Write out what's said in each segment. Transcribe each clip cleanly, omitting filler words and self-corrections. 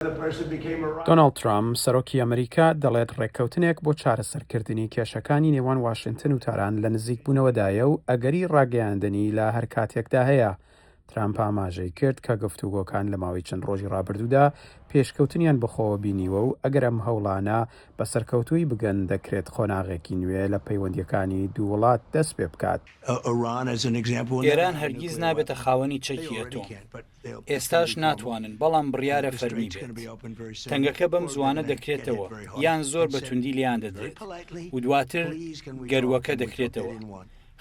دۆناڵد ترەمپ، سەرۆکی ئەمریکا دەڵێت ڕێککەوتنێک بۆ چارەسەرکردنی کێشەکانی نێوان واشنتن و تاران لە نزیکبوونەوەدایە و ئەگەری ڕاگەیاندنی لە هەر کاتێکدا هەیە. ترەمپ ئاماژەی کرد کە گفتوگۆکان لە ماوەی چەند ڕۆژی ڕابردوودا پێشکەوتنیان بەخۆوە بینیوە و ئەگەر ئەم هەوڵانە بە سەرکەوتوویی بگەن دەکرێت قۆناغێکی نوێ لە پەیوەندییەکانی دوو وڵات دەستپێبکات. ئێران هەرگیز نابێتە خاوەنی چەکی ئەتۆم. ئێستاش ناتوانن، بەڵام بڕیارە فەرمی بێت. تەنگەکە بەم زووانە دەکرێتەوە یان زۆر بە توندی لێیان دەدرێت و دواتر گەرووەکە دەکرێتەوە.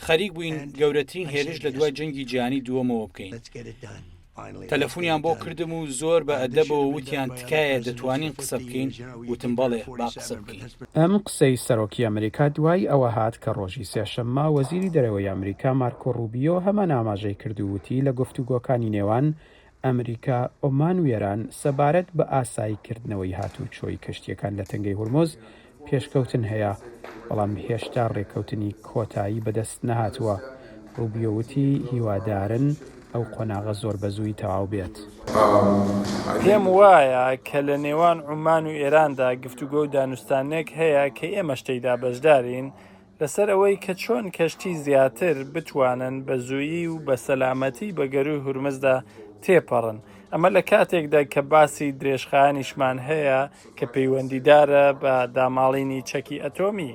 خەریک بووین گەورەترین هێرش لە دوای جەنگی جیهانی دووەمەوە بکەین. تەلەفونیان بۆ کردم و زۆر بە ئەدەبەوە وتیان تکایە دەتوانین قسە بکەین؟ وتم بەڵێ با قسە بکەین. ئەم قسەی سەرۆکی ئەمریکا دوای ئەوە هات کە ڕۆژی سێشەممە وەزیری دەرەوەی ئەمریکا مارکۆ ڕوبیۆ هەمان ئاماژەی کرد و وتی لە گفتوگۆکانی نێوان ئەمریکا، عومان و ئێران سەبارەت بە ئاسایی کردنەوەی هاتووچۆی کەشتییەکان لە تەنگەی هورمز پێشکەوتن هەیە، بەڵام هێشتا ڕێککەوتنی کۆتایی بەدەست نەهاتووە. ڕوبیۆ وتی هیوادارن ئەو قۆناغە زۆر بەزوویی تەواو بێت. پێم وایە کە لە نێوان عومان و ئێراندا گفتوگۆ و دانوستانێک هەیە کە ئێمەش تێیدا بەشدارین لەسەر ئەوەی کە چۆن کەشتی زیاتر بتوانن بە زوویی و بە سەلامەتی بە گەرووی هورمزدا تێپەڕن، ئەمە لە کاتێکدا کە باسی درێژخایەنیشمان هەیە کە پەیوەندیدارە بە داماڵینی چەکی ئەتۆمی.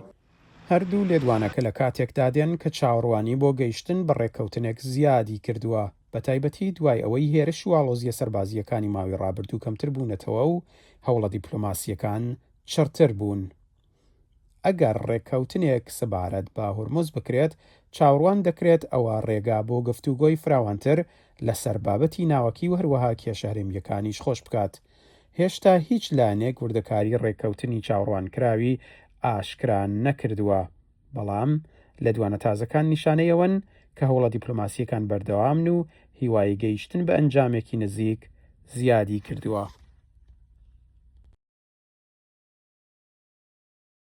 هەردوو لێدوانەکە لە کاتێکدا دێن کە چاوەڕوانی بۆ گەیشتن بە ڕێککەوتنێک زیادی کردووە، بەتایبەتی دوای ئەوەی هێرش و ئاڵۆزییە سەربازییەکانی ماوەی ڕابردوو کەمتر بوونەتەوە و هەوڵە دیپلۆماسییەکان چڕتر بوون. ئەگەر ڕێککەوتنێک سەبارەت بە هورمز بکرێت، چاوەڕوان دەکرێت ئەوە ڕێگا بۆ گفتوگۆی فراوانتر لەسەر بابەتی ناوەکی و هەروەها کێشە هەرێمییەکانیش خۆش بکات. هێشتا هیچ لایەنێک وردەکاری ڕێککەوتنی چاوەڕوانکراوی ئاشکرا نەکردووە، بەڵام لێدوانە تازەکان نیشانەی ئەوەن کە هەوڵە دیپلۆماسییەکان بەردەوامن و هیوای گەیشتن بە ئەنجامێکی نزیک زیادی کردووە.